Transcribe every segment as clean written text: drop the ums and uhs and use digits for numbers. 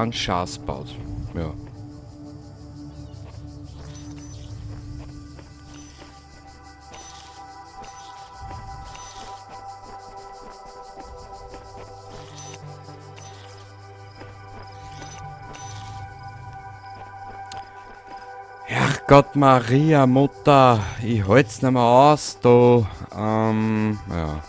An Schaß baut. Ja. Herrgott Maria Mutter, ich halt's nicht mehr aus da. Ja.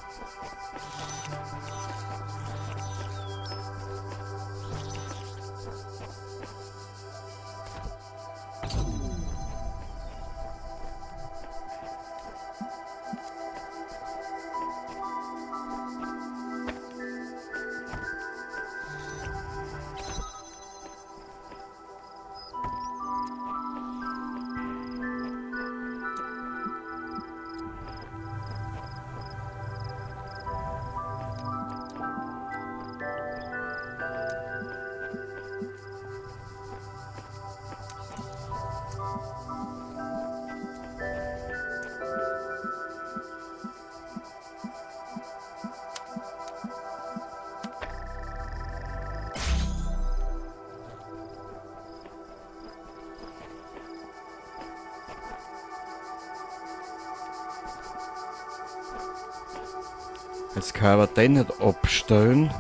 Jetzt kann ich aber den nicht abstellen.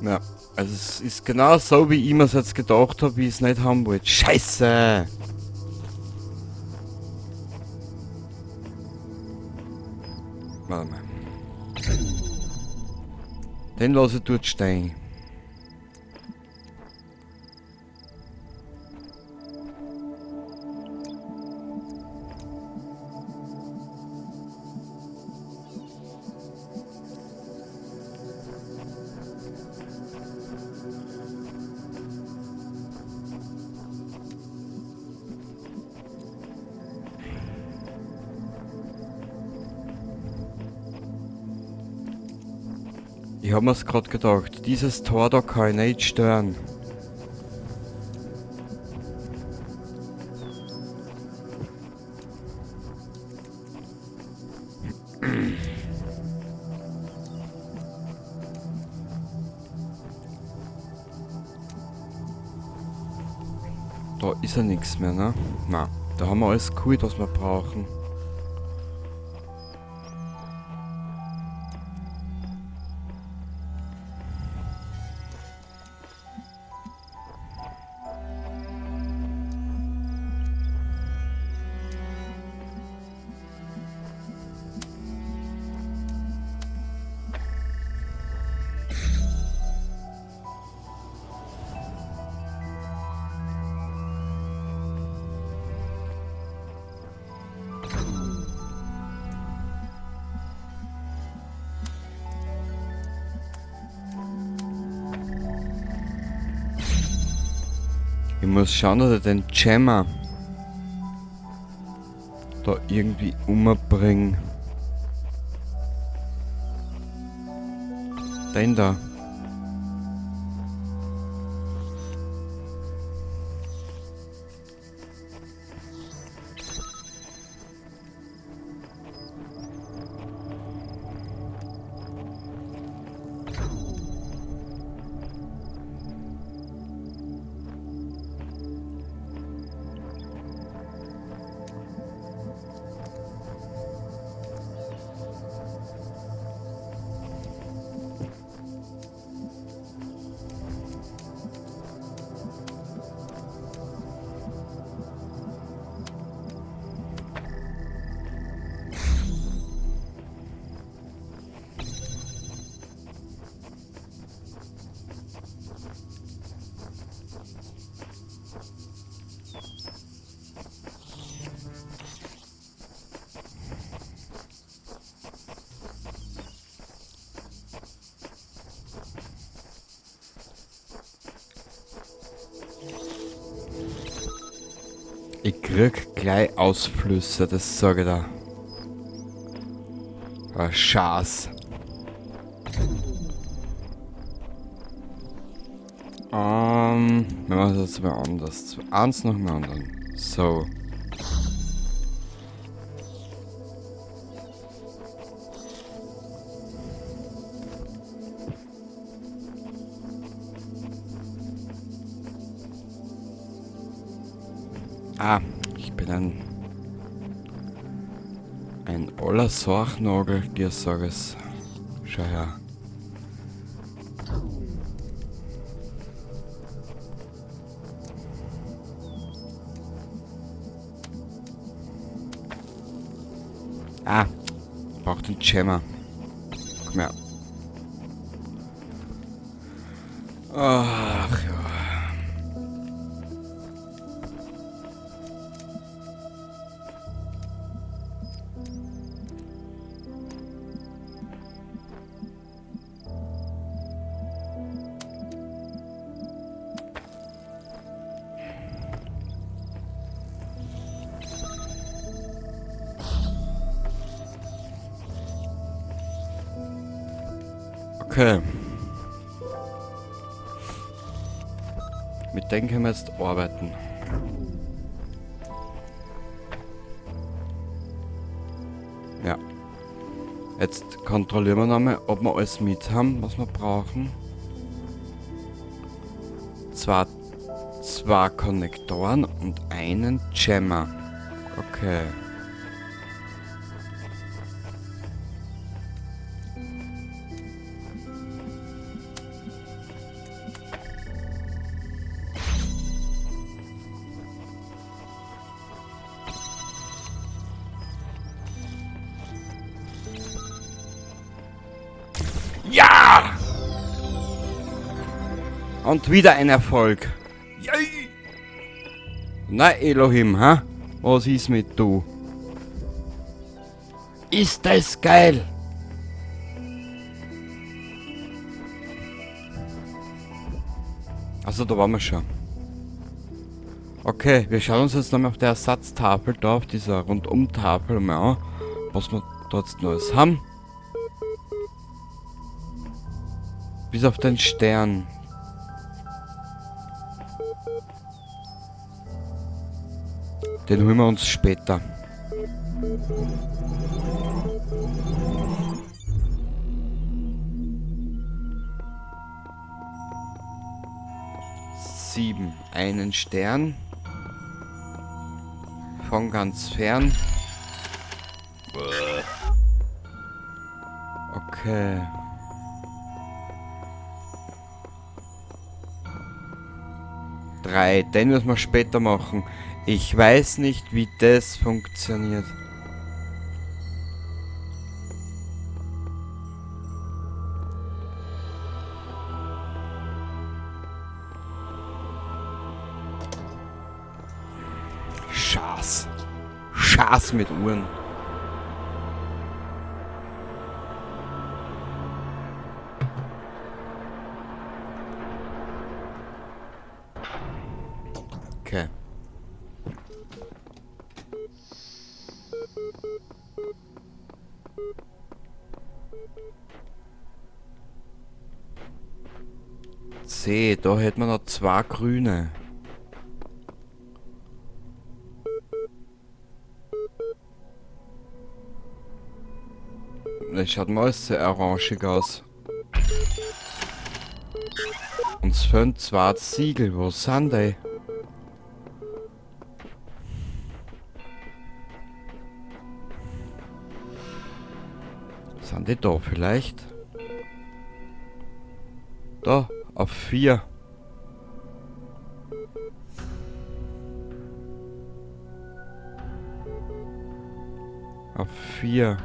Ja, also es ist genau so, wie ich mir's jetzt gedacht hab, wie ich's nicht haben wollte. Scheiße! Warte mal. Den lass ich dort stehen. Ich hab mir's grad gedacht, dieses Tor da kann ich nicht stören. Da ist ja nix mehr, ne? Na, da haben wir alles geholt, was wir brauchen. Ich muss schauen, dass ich den Jammer da irgendwie umbringe. Den da. Ich krieg gleich Ausflüsse, das sag ich da. Ah, Schaß. Wir machen das jetzt mal anders. Eins nach dem anderen. So. Ah, ich bin ein oller Sorchnagel, dir sag es. Schau her. Ah, braucht den Jammer. Komm her. Ach ja. Okay. Mit dem können wir jetzt arbeiten. Ja. Jetzt kontrollieren wir nochmal, ob wir alles mit haben, was wir brauchen. Zwei Konnektoren und einen Jammer. Okay. Ja! Und wieder ein Erfolg. Yay! Na Elohim, ha? Was ist mit du? Ist das geil! Also da waren wir schon. Okay, wir schauen uns jetzt nochmal auf der Ersatztafel da, auf dieser Rundumtafel mal an, was wir dort jetzt Neues haben. Bis auf den Stern. Den holen wir uns später. 7. Einen Stern. Von ganz fern. Okay. 3. Den müssen wir später machen. Ich weiß nicht, wie das funktioniert. Schaß. Schaß mit Uhren. Okay. C, da hätten wir noch 2 grüne. Das schaut mal alles sehr orangig aus. Uns fehlen 2 Ziegel. Wo sind die? Sind die da vielleicht? Da, auf 4. Auf 4.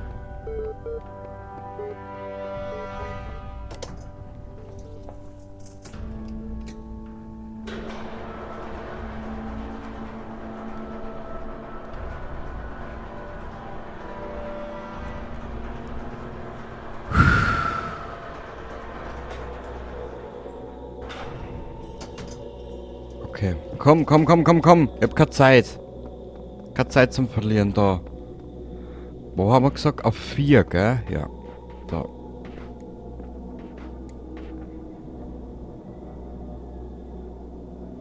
Okay. Komm, komm, komm, komm, komm. Ich hab keine Zeit. Keine Zeit zum Verlieren da. Wo haben wir gesagt? Auf 4, gell? Ja. Da.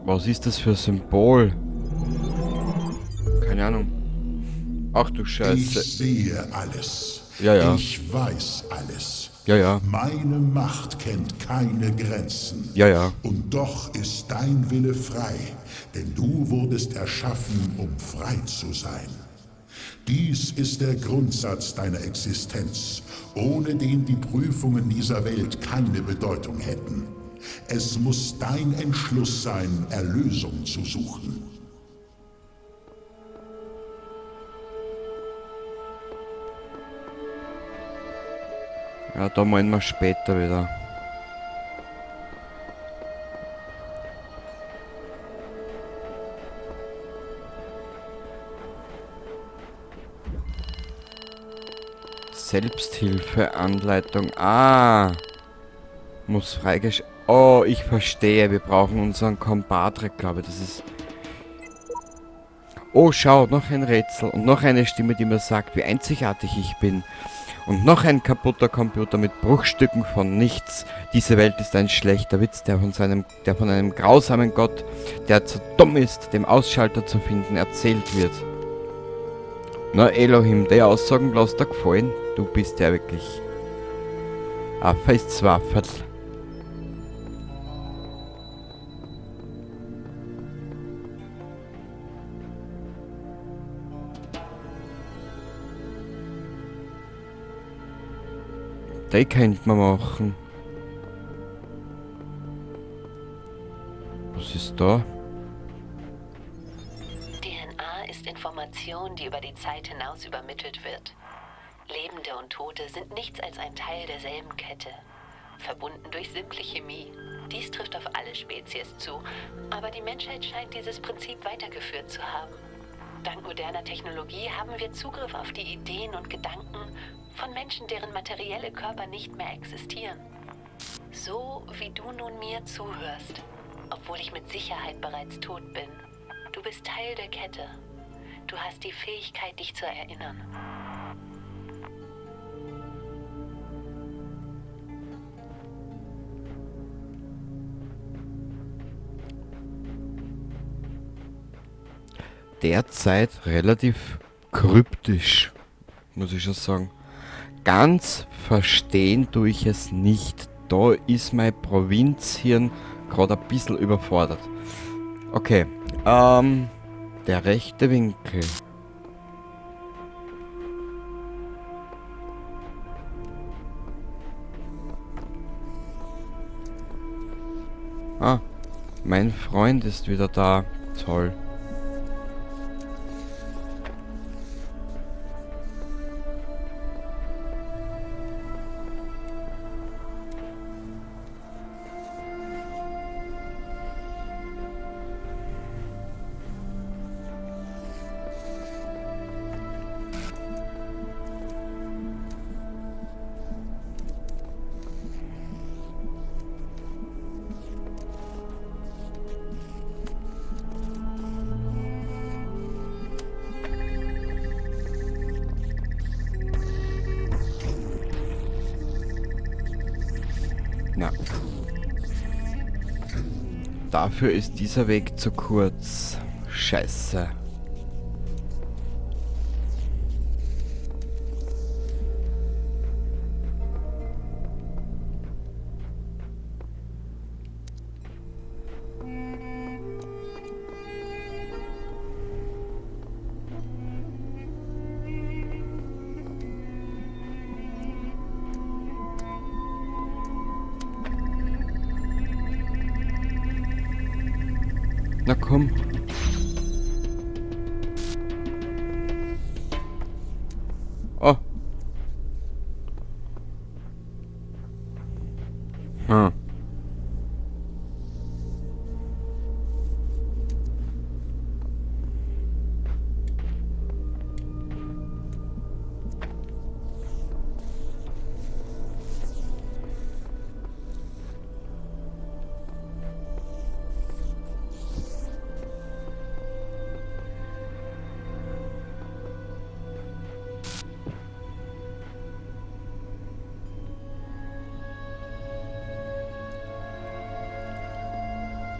Was ist das für ein Symbol? Keine Ahnung. Ach du Scheiße. Ich sehe alles. Ja, ja. Ich weiß alles. Ja, ja. Meine Macht kennt keine Grenzen. Ja, ja. Und doch ist dein Wille frei, denn du wurdest erschaffen, um frei zu sein. Dies ist der Grundsatz deiner Existenz, ohne den die Prüfungen dieser Welt keine Bedeutung hätten. Es muss dein Entschluss sein, Erlösung zu suchen. Ja, da malen wir später wieder. Selbsthilfeanleitung. Ah! Muss freigesch-. Oh, ich verstehe. Wir brauchen unseren Compadre, glaube ich. Das ist... Oh, schau, noch ein Rätsel. Und noch eine Stimme, die mir sagt, wie einzigartig ich bin. Und noch ein kaputter Computer mit Bruchstücken von nichts. Diese Welt ist ein schlechter Witz, der von einem grausamen Gott, der zu dumm ist, dem Ausschalter zu finden, erzählt wird. Na Elohim, der Aussagen lass dir gefallen. Du bist ja wirklich ein Feistwaffel. Die könnte man machen. Was ist da? DNA ist Information, die über die Zeit hinaus übermittelt wird. Lebende und Tote sind nichts als ein Teil derselben Kette. Verbunden durch simple Chemie. Dies trifft auf alle Spezies zu, aber die Menschheit scheint dieses Prinzip weitergeführt zu haben. Dank moderner Technologie haben wir Zugriff auf die Ideen und Gedanken von Menschen, deren materielle Körper nicht mehr existieren. So wie du nun mir zuhörst, obwohl ich mit Sicherheit bereits tot bin. Du bist Teil der Kette. Du hast die Fähigkeit, dich zu erinnern. Derzeit relativ kryptisch, muss ich schon sagen. Ganz verstehen tue ich es nicht. Da ist mein Provinzhirn gerade ein bisschen überfordert. Okay, der rechte Winkel. Ah, mein Freund ist wieder da. Toll. Na. Dafür ist dieser Weg zu kurz. Scheiße. Na komm. Oh. Hm.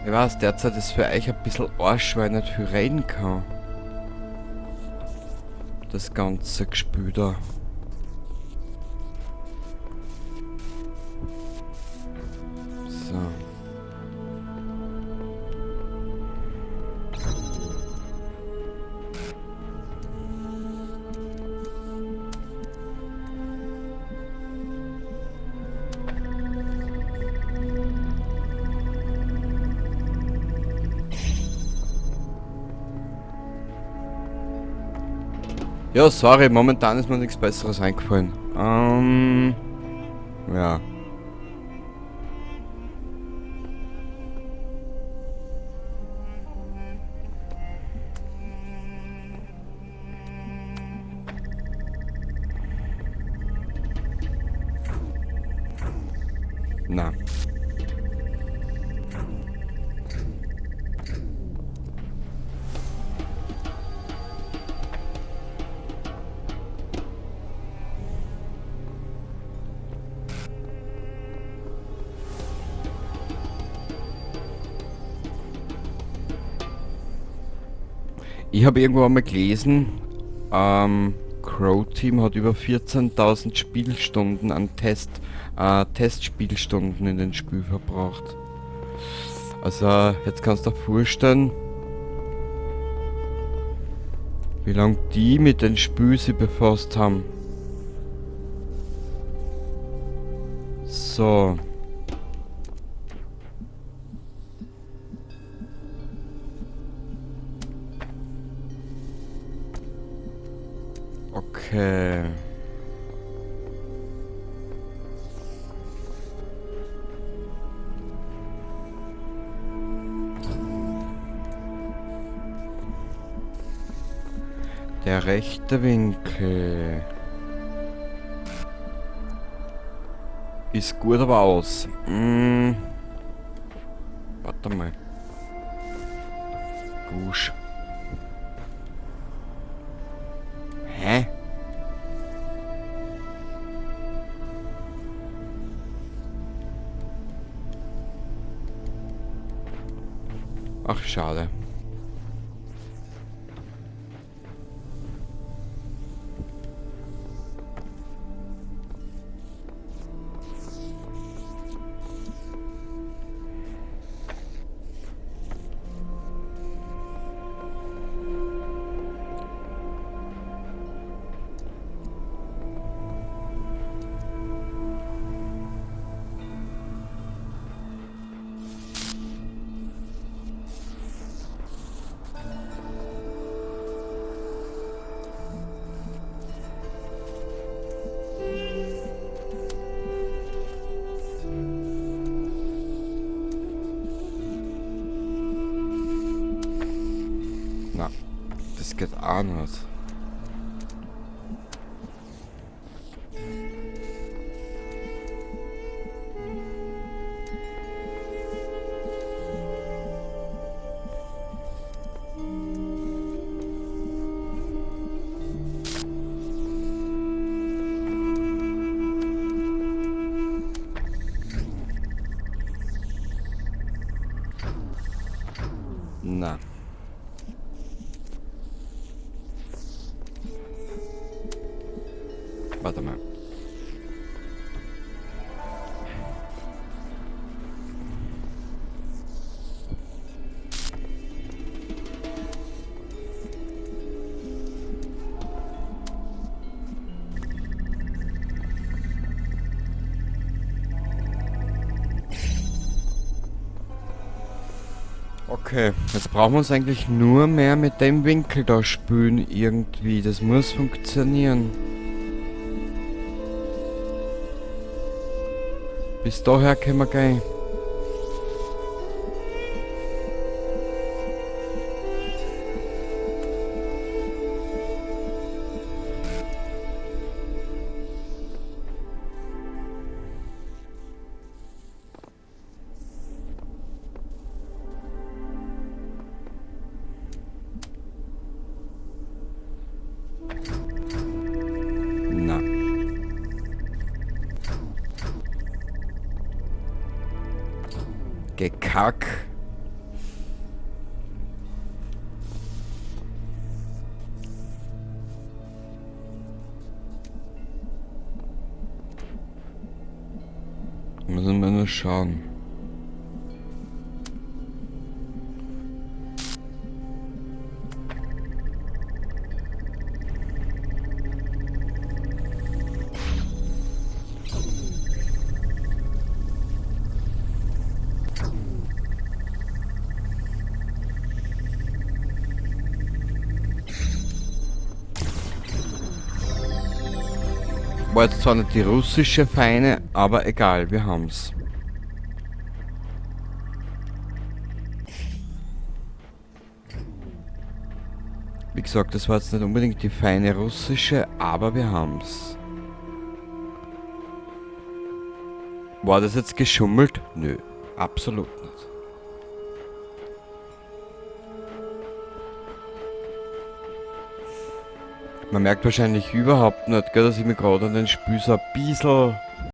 Ich weiß, derzeit ist für euch ein bisschen Arsch, weil ich nicht viel reden kann. Das ganze Gespül da. Ja, sorry, momentan ist mir nichts Besseres eingefallen. Ja. Na. Ich habe irgendwo einmal gelesen, Croteam hat über 14.000 Spielstunden an Testspielstunden in den Spiel verbracht. Also jetzt kannst du dir vorstellen, wie lange die mit den Spielen sich befasst haben. So. Okay. Der rechte Winkel ist gut, aber aus. Warte mal. Gusch. Hä? Ach, schade. Das geht auch nicht. Na. Warte mal. Okay, jetzt brauchen wir uns eigentlich nur mehr mit dem Winkel da spülen irgendwie. Das muss funktionieren. Bis daher können wir gehen. Na. Gekack. Müssen wir nur schauen. War jetzt zwar nicht die russische Feine, aber egal, wir haben's. Wie gesagt, das war jetzt nicht unbedingt die feine russische, aber wir haben's. War das jetzt geschummelt? Nö, absolut nicht. Man merkt wahrscheinlich überhaupt nicht, gell, dass ich mich gerade an den Spieß ein bisschen